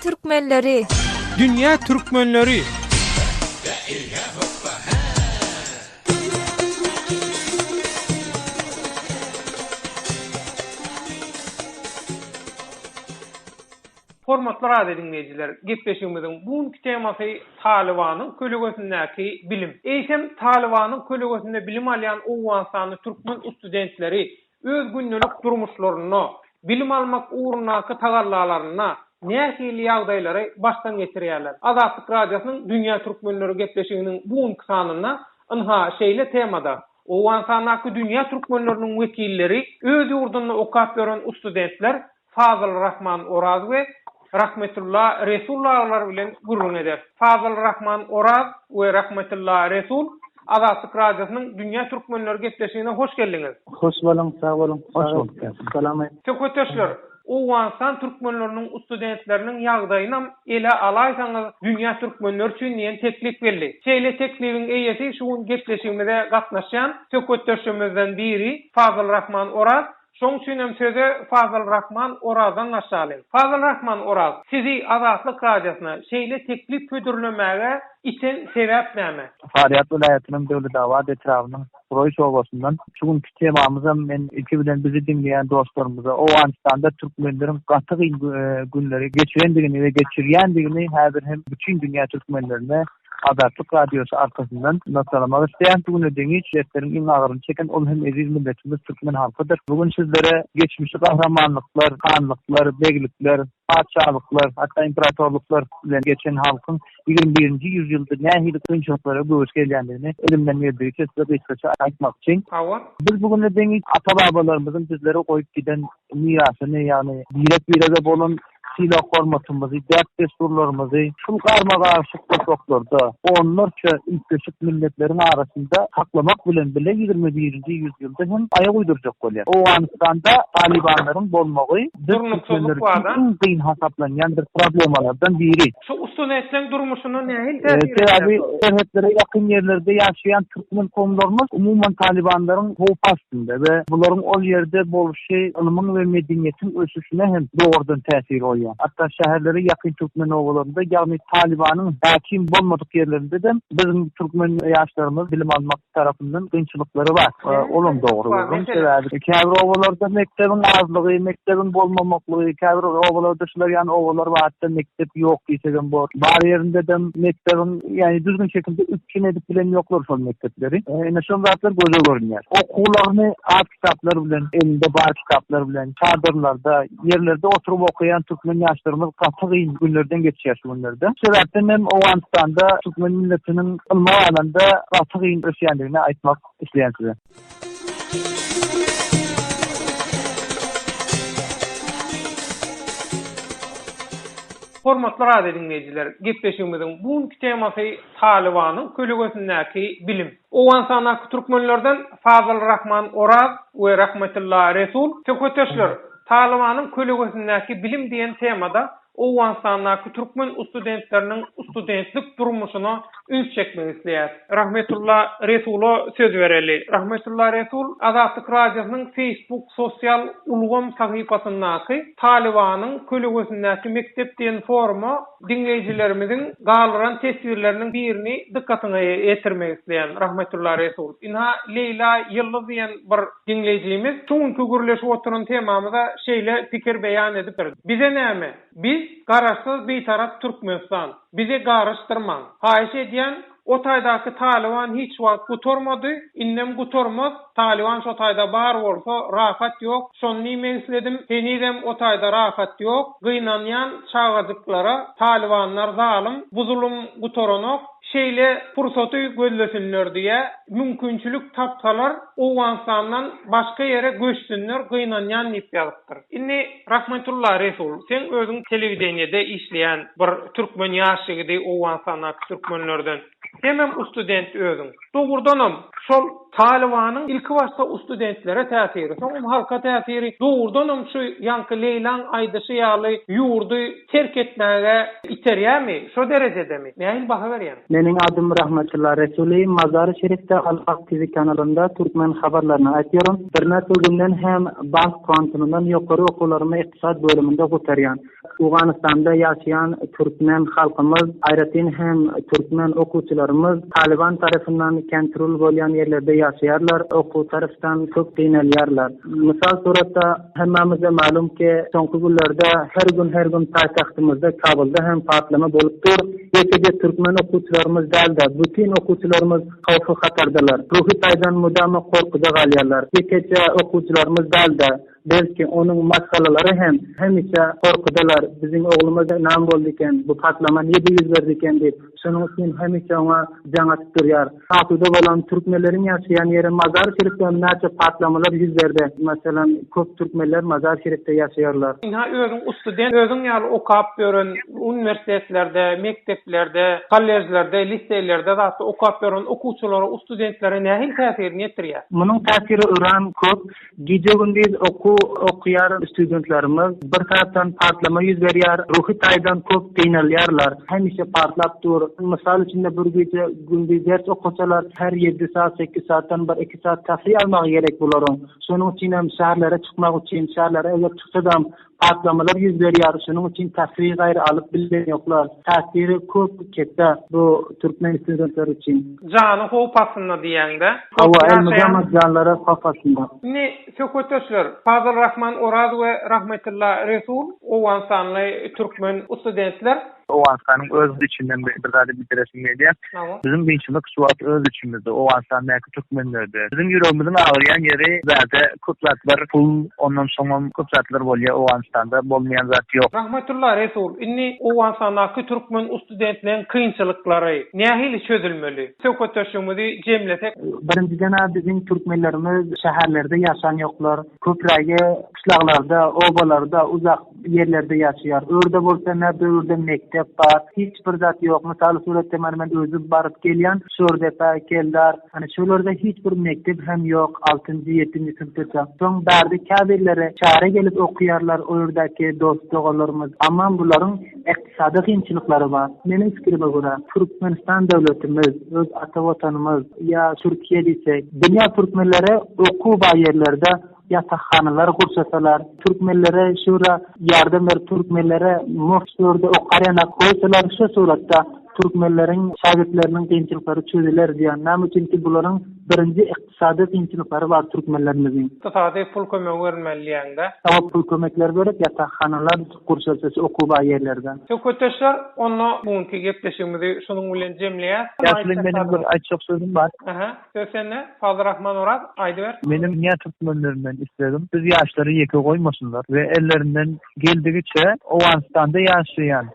türkmenleri! Dünýä türkmenleri! Hormatly radio diňleýjiler, gepleşigimiziň bu günki temasy Talybanyň kölegesindäki bilim. Eýsem, Talybanyň kölegesinde bilim alýan owganystanly türkmen ustudentleri öz gündelik durmuşlarynda, bilim almak ugrundaky tagallalarynda nähili ýagdaýlary başdan geçirýärler? Azatlyk Radiosynyň Dünýä türkmenleri gepleşiginiň bu günki sanynda ynha şeýle temada Owganystandaky dünýä türkmenleriniň wekilleri, öz ýurdunda okap ýören ustudentler Fazyl Rahman Oraz we Rahmetulla Resul dagylar bilen gürrüň eder. Fazyl Rahman Oraz we Rahmetulla Resul Azatlyk Radiosynyň Dünýä Türkmenleri gepleşigine hoş geldiňiz. Hoş boluň, sag boluň. Hoş bulduk. Salam. Söhbetdeşler, Owganystan türkmenleriniň studentleriniň ýagdaýynam ele alaýsaňyz dünýä türkmenleri üçin diýen teklip geldi. Şeýle teklibiň eýesi şu gün gepleşigimize gatnaşýan söhbetdeşimizden biri Fazyl Rahman Oraz. Şoň üçin hem söze Fazyl Rahman Orazdan başlalyň. Fazyl Rahman Oraz, sizi Azatlyk Radiosyna şeýle teklip hödürlemäge iten sebäp näme? Farýap welaýatynyň Döwletabat etrabynyň Roýş obasyndan. Şu günki temamyzam men ilki bilen bizi diňleýän dostlarymyza Owganystanda türkmenleriň gaty kyn günleri geçirendigini we geçirýändigini häzir hem bütin dünýä türkmenlerine Azatlyk Radiosy arkasyndan nygtalamak isleýän. Şu güne deňiç dertleriň iň agyryny çeken ol hem eziz milletimiz türkmen halkydyr. Bu gün sizlere geçmişi gahrymanlyklar, hanlyklar, beglikler, patyşalyklar, hatda imperatorlyklar bilen geçen halkyň 21-nji ýüzýylda nähili kynçylyklara göwüs gelýändigini elimden geldigiçe size gysgaça aýtmakçy. Hawa. Biz bu güne deňiç ata-babalarymyzyň bizlere goýup giden mirasyny, ýagny birek-birege bolan sylag-hormatymyzy, däp-dessurlarymyzy şul garma-garyşyk topraklarda, onlarça üýtgeşik milletleriň arasynda saklamak bilen bile 21-nji ýüzýylda hem aýak uýdurjak bolýar. Owganystanda talybanlaryň bolmagy biz türkmenler üçin iň kyn hasaplanýan bir problemalardan biri. Şu ustunetleriň durmuşyna nähili täsir edýär? Sebäbi serhetlere ýakyn ýerlerde ýaşaýan türkmen kowumlarymyz umuman talybanlaryň howpy astynda we bularyň ol ýerde bolşy ylmyň we medeniýetiň ösüşine hem dogrudan täsir goýýar. Hatda şäherlere ýakyn türkmen obalarynda, ýagny talybanyň häkim bolmadyk ýerlerinde-de biziň türkmen ýaşlarymyz bilim almak tarapyndan kynçylyklary bar. Olam dogry gürrüň. Sebäbi käbir obalarda mekdebiň azlygy, mekdebiň bolmamaklygy, käbir obalarda şular ýaly obalar bar, hatda mekdep ýok diýsegem bor. Bar ýerindedem mekdebiň, ýagny düzgün şekilde üpjün edip bilen ýoklar şol mekdepleri. Ine şol zatlar göze görünýär. Okuwlaryny az kitaplar bilen, elinde bar kitaplar bilen, çadyrlarda, ýerlerde oturyp okaýan türkmen ýaşlarymyz gaty gyn günlerden geçýär şu günlerde. Şu sebäpden hem Owganystanda türkmen milletiniň ylma galanda gaty gyn ösýändigini aýtmak isleýän size. Hormatly radio diňleýjiler, gepleşigimiziň bu günki temasy Talybanyň kölegesindäki bilim. Owganystandaky türkmenlerden Fazyl Rahman Oraz we Rahmetulla Resul söhbetdeşler Talybanyň kölegesindäki bilim diýen temada Owganystandaky türkmen ustudentleriniň ustudentlik durmuşyna üns çekmek isleýäris. Rahmetulla Resula söz bereli. Rahmetulla Resul Azatlyk Radiosynyň Facebook sosial ulgam sahypasyndaky Talybanyň kölegesindäki mekdep diýen foruma Diňleýjilerimiziň galdyran teswirleriniň birini dykgatyňa ýetirmek isleýän, Rahmetulla Resul. Ynha, Leýla Ýyldyz diýen bir diňleýjimiz şu günki gürleşip oturan temamyza şeýle pikir beýan edipdir, Bize näme? Biz Garaşsyz Bitarap Türkmenistan. Bizi garyşdyrmaň. Haýyş edýän, O taýdaky Talyban hiç wagt gutarmady, indem gutarmaz, Talyban şo taýda bar bolsa rahat ýok, şony diýmek isledim, henizem o taýda rahat ýok, gynanýan çagajyklara, Talybanlar zalym, bu zulum gutaranok, şeýle pursaty gözlesinler diýä, mümkinçilik tapsalar Owganystandan başga ýere göçsünler gynanýan diýip ýazypdyr. Indi Rahmetulla Resul, seň özüň telewideniýede işleýän bir türkmen ýaş ýigidi Owganystandaky türkmenlerden. Hemem ustudent özüň. Dogrudanam, şol Talybanyň ilkibaşda ustudentlere täsiri, soňam halka täsiri dogrudanam şu ýaňky Leýlaň aýdyşy ýaly ýurdy terk etmäge iterýärmi? Şo derejedemi? Nähili baha berýäň? Meniň adym Rahmetulla Resuli, Mazary Şerifde Al Hak TV kanalynda türkmen habarlaryny aýtýaryn. Birnäçe günden hem Balh puantumyndan ýokary okuwlarymy ykdysat bölüminde gutarýan. Owganystanda ýaşaýan türkmen halkymyz, aýratyn hem türkmen okuwçylarymyz Talyban tarapyndan kontrol bolýan ýerlerde ýaşaýarlar, okuw tarapdan köp gynalýarlar. Mysal suratda hemmämize mälim ki, soňky günlerde her gün her gün paýtagtymyzda Kabulda hem partlama bolup dur. Ýekeje türkmen okuwçylarymyz däl-de, bütin okuwçylarymyz howpy hatardalar. Ruhy taýdan mydama gorkuda galýarlar. Ýekeje okuwçylarymyz däl-de, Belki, onuň maşgalalary hem hemişe gorkudalar, biziň oglumyz näme boldy eken, bu partlama nirde ýüz berdi eken diýip. Şonuň üçin hemişe oňa jaň atyp durýar. Asuda bolan türkmenleriň ýaşaýan ýeri Mazar-Şerifde hem näçe partlamalar ýüz berdi. Meselem, köp türkmenler Mazar-Şerifde ýaşaýarlar. Ynha, özüň ustudent, özüň ýaly okap ýören uniwersitetlerde, mekdeplerde, kolležlerde, liseýlerde zatda okap ýören okuwçylara, ustudentlere nähili täsirini ýetirýär? Munuň täsiri öran köp. Gije-gündiz okuw okaýar studentlerimiz. Bir tarapdan partlama ýüz berýär, ruhy taýdan köp gynalýarlar. Hemişe partlap dur. Mysal üçin-de bir gije gündiz ders okasalar, her ýedi saat, sekiz saatdan bir iki saat tafriý almagy gerek bularyň. Şonuň üçinem şäherlere çykmak üçin, şäherlere eger çyksadam, Partlamalar ýüz berýär, şonuň üçin täsiri gaýry alyp bilenoklar. Täsiri köp ketde bu türkmen studentleri üçin. Jany howp astynda diýýäňdä. Hawa, elmydama janlary howp astynda. Indi söhbetdeşler Fazal Rahman Oraz we Rahmetulla Resul owganystanly türkmen studentler. Owganystanyň öz içinden bir zady bildiresim gelýär. Biziň kynçylyk şu wagt öz içimizde, Owganystandaky türkmenlerde. Biziň ýüregimiziň agyrýan ýeri bärde köp zatlar pul, ondan soňam köp zatlar bolýar Owganystanda, bolmaýan zat ýok. Rahmetulla Resul, indi Owganystandaky türkmen ustudentleň kynçylyklary nähili çözülmeli? Söhbetdeşligimizi jemlesek. Birinjiden-ä biziň türkmenlerimiz şäherlerde ýaşan ýoklar. Köprägi gyşlaglarda, obalarda, uzak ýerlerde ýaşaýar. Örde bolsa nä böwürde mekdep bar, hiç bir zat ýok. Mysaly suratda mana men özüm baryp gelýän Şordepe, Keldar, hany şolarda hiç bir mekdep hem ýok altynjy, ýedinji synpdaça. Soň bärde käbirleri şähere gelip okaýarlar o ýerdäki dost-doganlarymyz. Aman bularyň ykdysady kynçylyklary bar. Meniň pikirime görä, Türkmenistan döwletimiz, öz ata watanymyz ýa Türkiýe diýsek, dünýä türkmenleri okuw bar ýerlerde ýatakhanalar gurşasalar, türkmenlere şura ýardam berip türkmenlere mugt şu ýerde okar ýanak goýsalar şu suratda türkmenleriň şägirtleriniň kynçylyklary çözüler diýýän. Näme üçin ki bularyň birinji ykdysady kynçylyklary bar türkmenlerimiziň. Ykdysady pul kömegi berilmeli diýýäňdä. Hawa pul kömekleri berip ýatakhanalar gurşalsa şu okuw bar ýerlerde. Söhbetdeşler onda bu günki gepleşigimizi şunuň bilen jemleýäs. Ýaşuly meniň bir aýtjak sözüm bar. Aha. Söz sende, Fazlyrahman Oraz, aýdyber. Meniň dünýä türkmenlerinden islegim, biz ýaşlary ýeke goýmasynlar we ellerinden geldigiçe Owganystanda ýaşaýan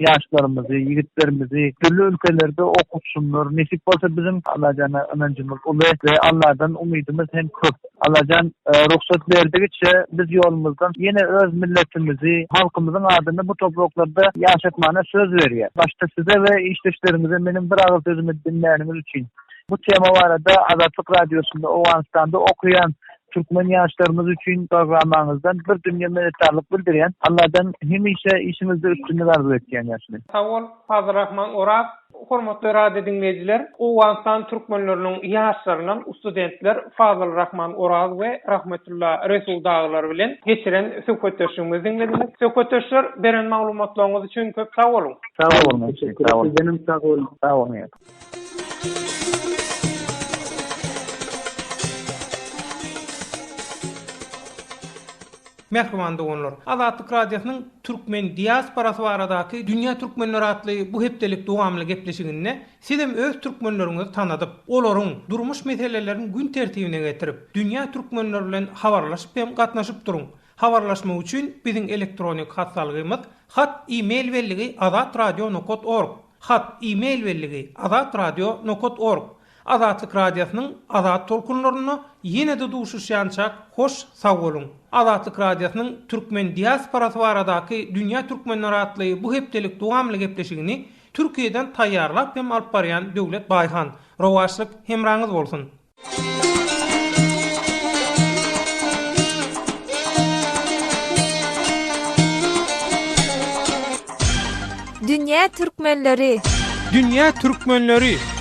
ýaşlarymyzy, ýigitlerimizi dürli ülkelerde okutsynlar. Nesip bolsa biziň Allajana ynanjymyz uly we Alladan umydymyz hem köp. Allajan rugsat berdigiçe biz ýolumyzdan ýene öz milletimizi, halkymyzyň adyny bu topraklarda ýaşatmana söz berýär. Başda size we işdeşleriňize meniň bir agyz sözümi diňläniňiz üçin. Bu tema barada Azatlyk Radiosynda Owganystanda okaýan türkmen ýaşlarymyz üçin programmaňyzdan bir dünýe minnetdarlyk bildirýän. Alladan hemişe işiňizde üstünlik arzuw etýän ýaşuly. Sag bol Fazlyrahman Oraz. Hormatly radio diňleýjiler, Owganystan türkmenleriniň ýaşlaryndan ustudentler Fazlyrahman Oraz we Rahmetulla Resul dagylar bilen geçiren söhbetdeşligimizi diňlediňiz. Söhbetdeşler beren maglumatlaryňyz üçin köp sag boluň. Sag boluň. Sizdenem sag boluň. Sag boluň. Mähriban doganlar! Azatlyk Radiosynyň türkmen diasporasy baradaky Dünýä türkmenleri atly bu hepdelik dowamly gepleşiginde sizem öz türkmenleriňizi tanadyp, olaryň durmuş meselelerini gün tertibine getirip, dünýä türkmenleri bilen habarlaşyp hem gatnaşyp duruň. Habarlaşmak üçin biziň elektronik hat salgymyz, hat e-mail belligi azatradio nokat org. Hat, e-mail belligi, azatradio nokat org. Azatlyk Radiosynyň azat tolkunlarynda ýene-de duşuşýançak hoş sag boluň! Azatlyk Radiosynyň türkmen diasporasy baradaky Dünýä türkmenleri atly bu hepdelik dowamly gepleşigini. Türkiýeden taýýarlap hem alyp barýan Döwlet Baýhan. Rowaçlyk hemraňyz bolsun! Dünýä türkmenleri! Dünýä türkmenleri!